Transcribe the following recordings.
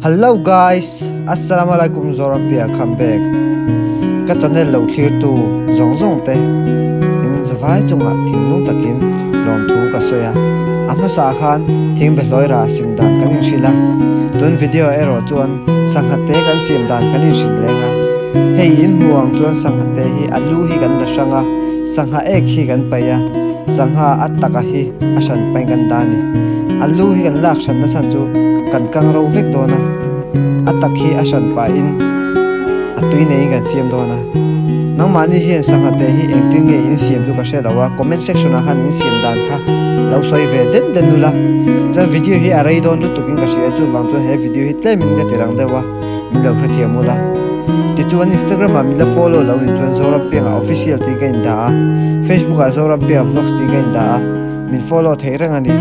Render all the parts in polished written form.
Hello guys Assalamualaikum Zorampia come back ka channel lo thlir tu zawng zawng te in zavai chungah thinlung takin lawmthu ka sawi a a hmasa khan thing be hlawi rah sim dan kan inhrilh a tun video erawh chuan sangha te kan siam dan kan inhrilh leng a hei in hmuh ang chuan sangha te hi a lu hi kan la hrang a sangha ek hi kan paih a sangha a taka hi a hran paih kan dah a ni a lu hi kan lak hran na chhan chu kan kang ro vek dawn a a tak hi a hran pahin a tui neiin kan fiam dawn a nangmahni hian sangha te hi engtin nge in fiam chu ka hre lo a comment section ah khan in siam dan kha lo sawi ve den den ula chuan video hi a rei dawn lutuk in ka hria chuvang chuan he video hi tlem in ka ti rang deuh a min lo hrethiam ula tichuan Instagram ah min la follow lo nih chuan Zorampianga official tih ka in dah a Facebook ah Zorampianga vlogs tih ka in dah a min follow theih reng a ni.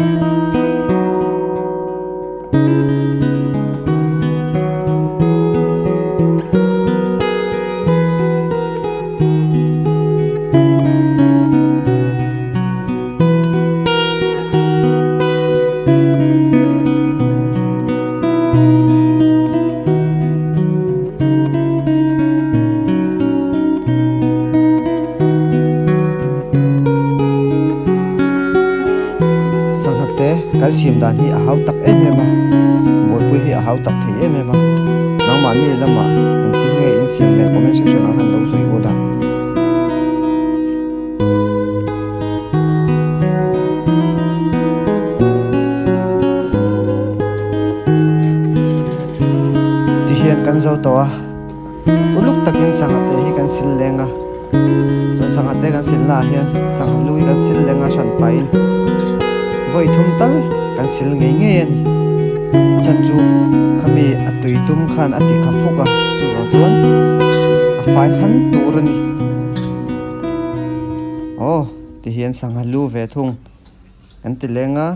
Sangha te kan siam dan hi a hau tak em em a buaipui hi a hau tak thei em em a nangmahni lamah engtin nge in fiam leh comment section ah khan lo sawi ul a. Tihian kan zo tawh a uluk takin sangha te hi kan sil leng a chuan sangha te kan sil naah hian sangha lu hi kan sil leng a hran pahin vawi thum tal kan sil ngei ngei a ni a chhan chu khami a tui tum khan a ti kha fuk a chuvang chuan a fai han tur a ni. Aw tihian sangha lu ve thung kan ti leng a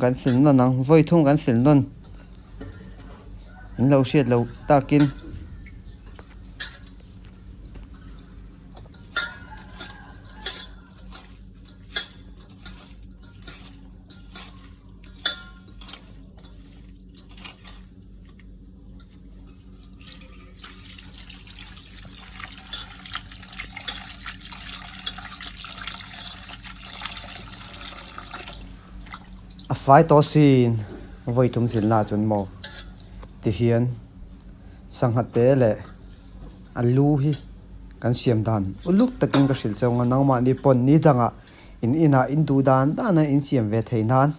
kan sil nawn ang vawi thung kan sil nawn in lo hriat lo takin. A fai tawh sin vawi thum zilh na chuan maw ti hian sangha te leh a lu hi kan siam dan uluk takin ka hrilh chauh ang a nangmahni pawn ni dangah in inah in duh dan dan a in siam ve theih nan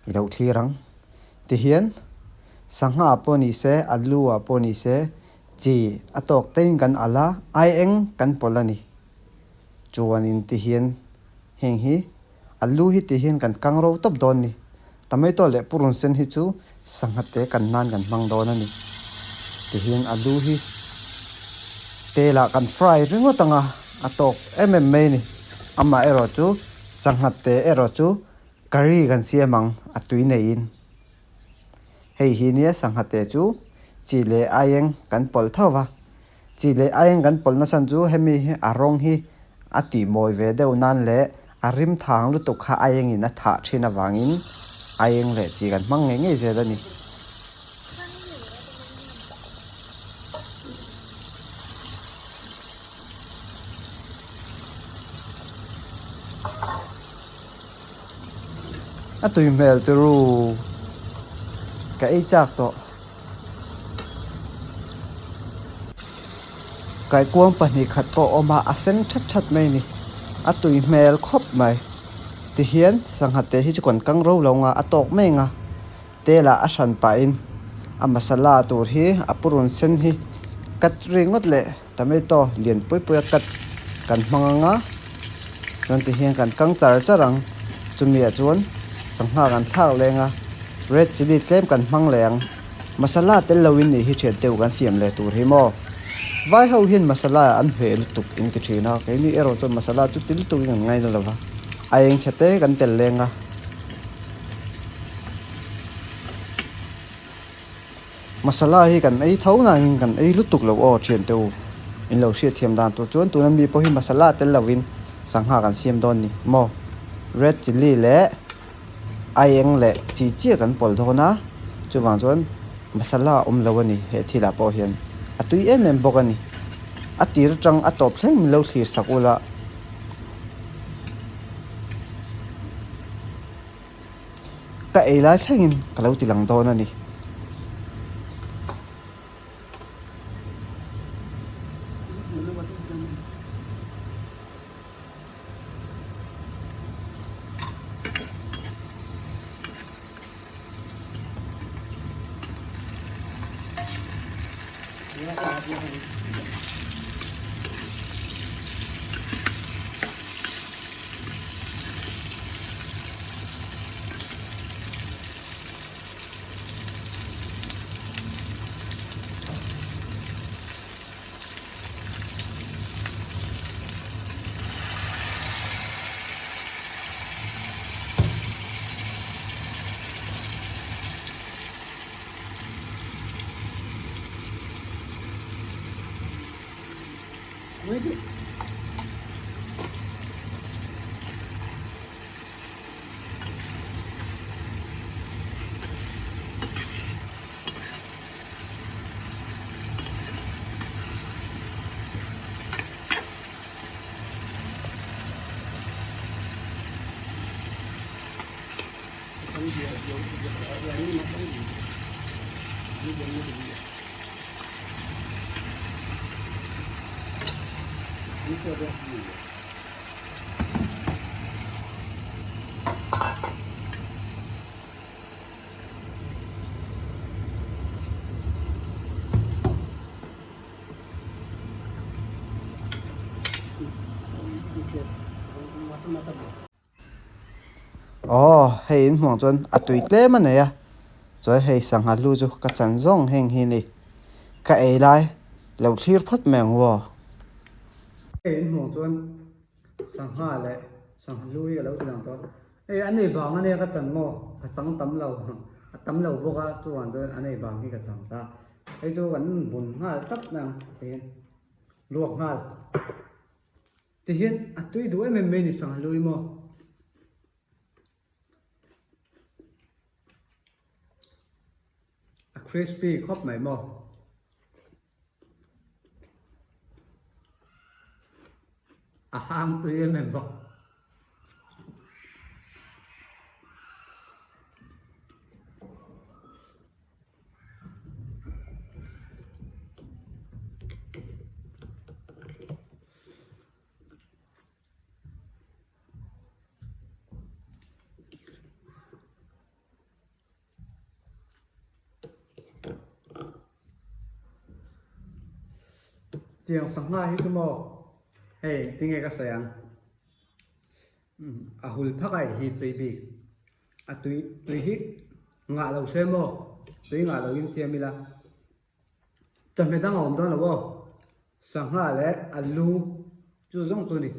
i lo thlir ang. Tihian sangha pawh ni se, alu ah pawh ni se, chi a tawk tein kan alh a, ai eng kan pawlh a ni. Chuanin tihian heng hi alu hi tihian kan kang ro tawp dawn ni. Tomato leh purun sen hi chu sangha te kan nan kan hmang dawn a ni. Tihian alu hi telah kan fry ringawt ang a, a tawk em em mai a ni. Amaherawh chu sangha te erawh chu Curry kan siam ang a tui neiin. Hei hi nia sangha te chu chi leh aieng kan pawlh tho va. Chi leh aieng kan pawlh nachhan chu hemi hi a rawng hi a tih mawi ve deuh nan leh a rim thang lutuk kha aiengin a thah thin avangin aieng leh chi kan hmang ngei ngei zel a ni. A tui hmel turu ka ei chak tawh. Kaikuang pahnih khat pawh a awm a, a sen that that mai a ni. A tui hmel khawp mai. Tihian sangha te hi chu kan kang ro lo ang a, a tawk mai ang a. Telah a hran pahin a masala tur hi a purun sen hi cut ringawt leh tomato lian pui pui a cut kan hmang ang a chuan ti hian kan kang char char ang chumi ah chuan sangha kan thlak leng a red chilli tlem kan hmang leh ang masala tel lo in nih hi thian deuh kan siam leh tur hi maw vai ho hian masala an hmeh lutuk in ti thin a keini erawh chuan masala chu ti lutuk in kan ngaina lo va a eng chhe te kan tel leng a. Masala hi kan ei tho nangin kan ei lutuk lo aw thian te u. In lo hriat thiam dan tur chuan tuna mi pawh hi masala tel lovin sangha kan siam dawn ni maw. Red chilli leh aieng leh chi chiah kan pawlh dawn a, Chuvang chuan masala a awm lo a ni he thilah pawh hian a tui em em bawk a ni. A tir atang a tawp thleng min lo thlir sak ula. Ka ei lai thlengin ka lo ti lang dawn a ni. Aw hei in hmuh ang chuan a tui tlem a nei a chuan hei sangha lu chu ka chan zawng heng hi a ni ka ei lai lo thlir phawt mai ang u aw. Hei in hmuh ang chuan sangha leh sangha lu hi a lo ti lang tawh a hei an ei vang ania ka chan maw ka chang tam lo a tam lo bawk a chuvang chuan an ei vang hi ka chang ta hei chu kan bun nghal tlat mai ang tihian ruak nghal. Tihian a tui duh em em mai ni sangha lui maw? A crispy khawp mai maw? A hang tui em em bawk. Tiang sangha hi chu maw hei tinge ka sawi ang a hul phak a hi tui bik a tui tui hi ngah lo se maw tui ngah lo in siam ila. Chawhmeh dang a awm dawn lo aw, sangha leh alu chu zawng chu a ni.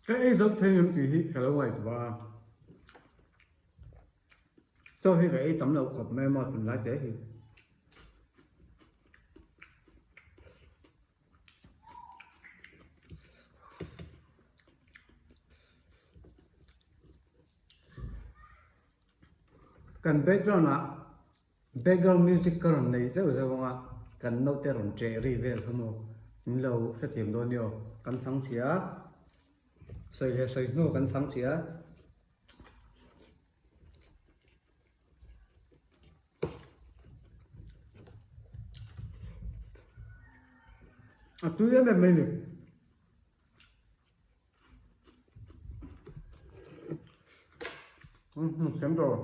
Ka ei zawk thei ngam tih hi ka lo ngaihtuah a. Chaw hi ka ei tam lo khawp mai maw tunlai te hi. Kan background ah background music ka rawn nei zeuh zeuh ang a, kan naute rawn ṭeh ri vel kha maw min lo hrethiam dawn nia aw, kan chhang chhia a, sawi leh sawi hnu kan chhang chhia a. A tui em em mai ni. Thiam tawh.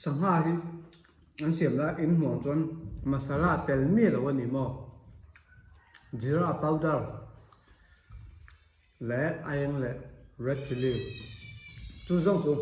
Sangha hi an siam lai in hmuh ang chuan masala tel miah lo a ni maw jeera powder leh a eng leh red chilli chu zawng chu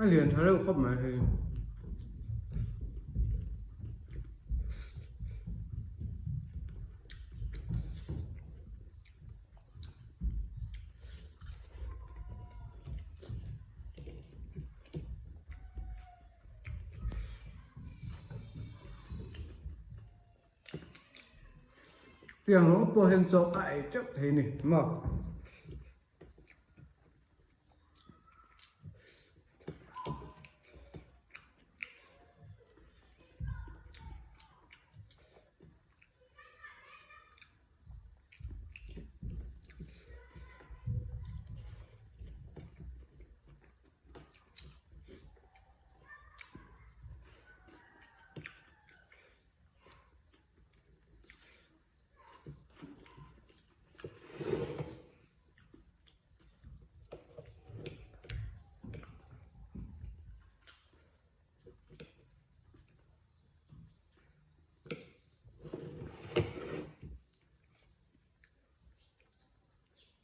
A lian tha reuh khawp mai hei. Tiang rawng pawh hian chaw a ei teuh thei a ni maw.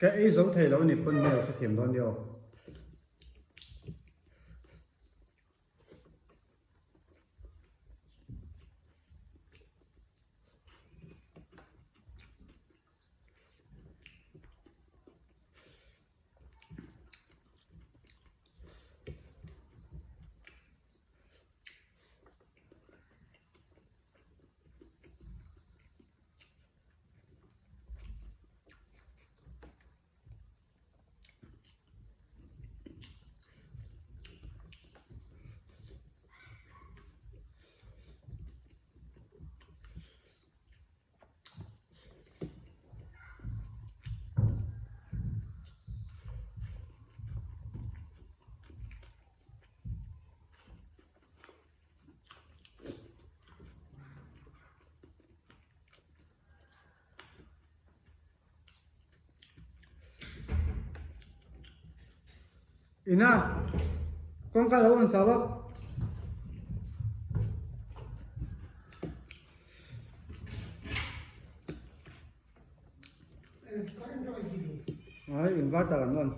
Ka ei zo thei lo ni pawn hmel hrethiam dawn nia aw. Ina kawngka lo an chau a. Ai inverter an on.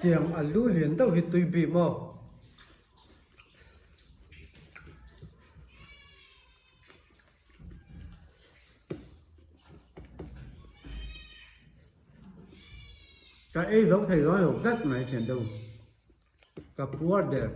Tiang a lu lian deuh hi tui bik maw? Ka ei zo thei dawn lo vek mai thian deuh. Ka puar der.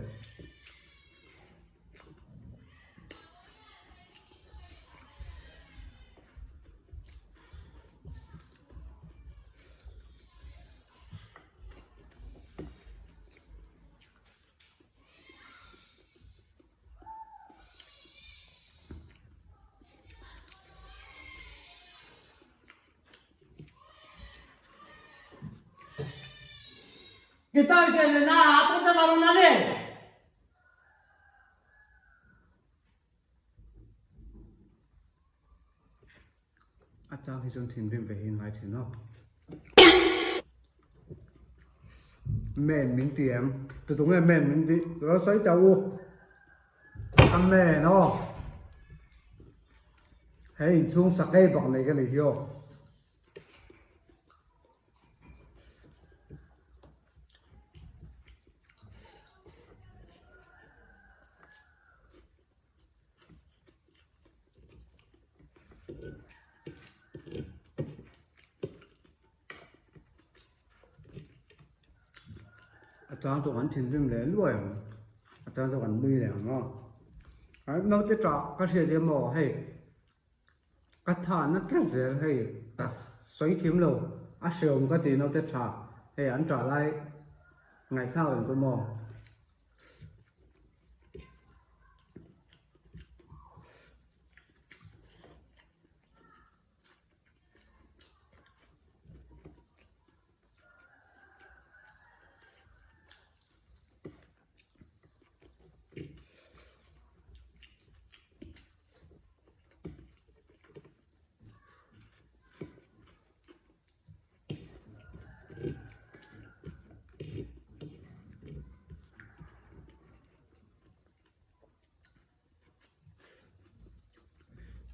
A chang hi chuan thinrim ve hi ngai thin aw. Men min ti em? Tutu nge men min ti? Lo sawi ta u. Ka men aw. He inchhung sakei bak nei ka nih hi aw. A chang chu kan thinrim leh luai ang a chang chu kan nui leh ang aw naute tah ka hriat em aw hei ka tha na tlat zel hei ka sawi thiam lo a hreawm ka ti naute tha hei an tah lai ngaihthlak ang chu maw.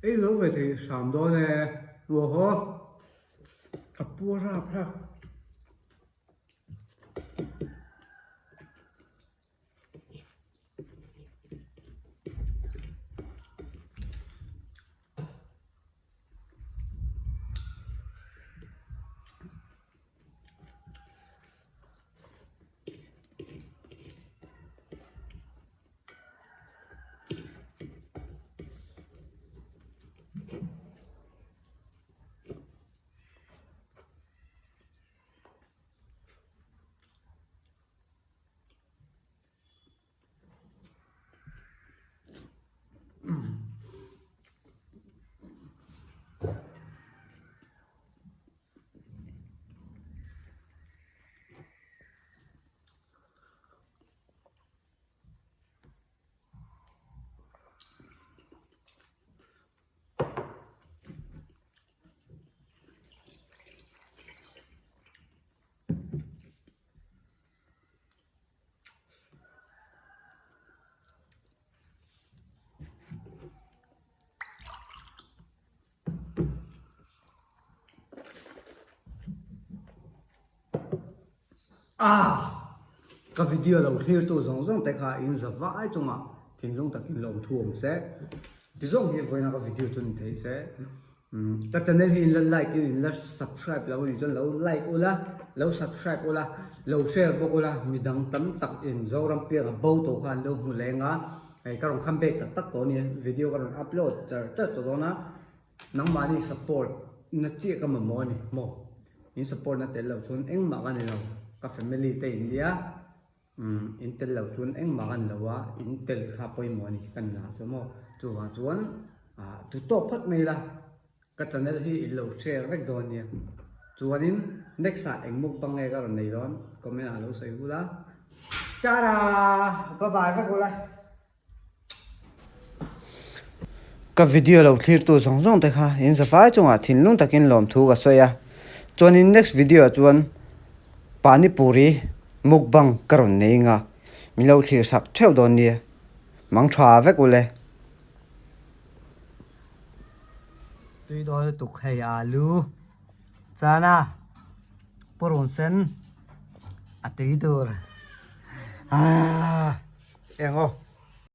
Ei lo ve thei hram dawn e aw haw a puar rap rap. Ah! Ka video lo thlir tu zawng zawng te kha in za vai chungah thinlung takin lawmthu awm se. Ti zawng hi vawiina ka video chu ni thei se. Ka channel hi in la like in in la subscribe lo anih chuan lo like ula lo subscribe ula lo share bawk ula midang tam tak in Zoram pianga bo tawh kha an lo hmu leng a hei ka rawn come back tak tak tawh a ni video ka rawn upload char char tawh dawn a nangmahni support na chiah ka mamawh a ni maw in support na tel loh chuan engmah ka ni lo ka family te in nia. Umm in tel loh chuan engmah kan lo a, in tel kha pawimawh a ni ka nunah chuan maw. Chuvang chuan ah tu tawk phawt mai ila ka channel hi in lo share vek dawn nia. Chuanin next ah eng mukbang nge ka rawn nei dawn comment ah lo sawi hul a. Ta-da! Bye bye vek ula. Ka video lo thlirtu zawng zawng te kha in zafai chungah thinlung takin lawmthu ka sawi a, chuanin next video ah chuan Panipuri mukbang ka rawn nei anga min lo thlir sak theuh dawn nia, mang tha vek ule. Tui dawn lutuk hei alu chana purun sen a tui tur aaa eng aw.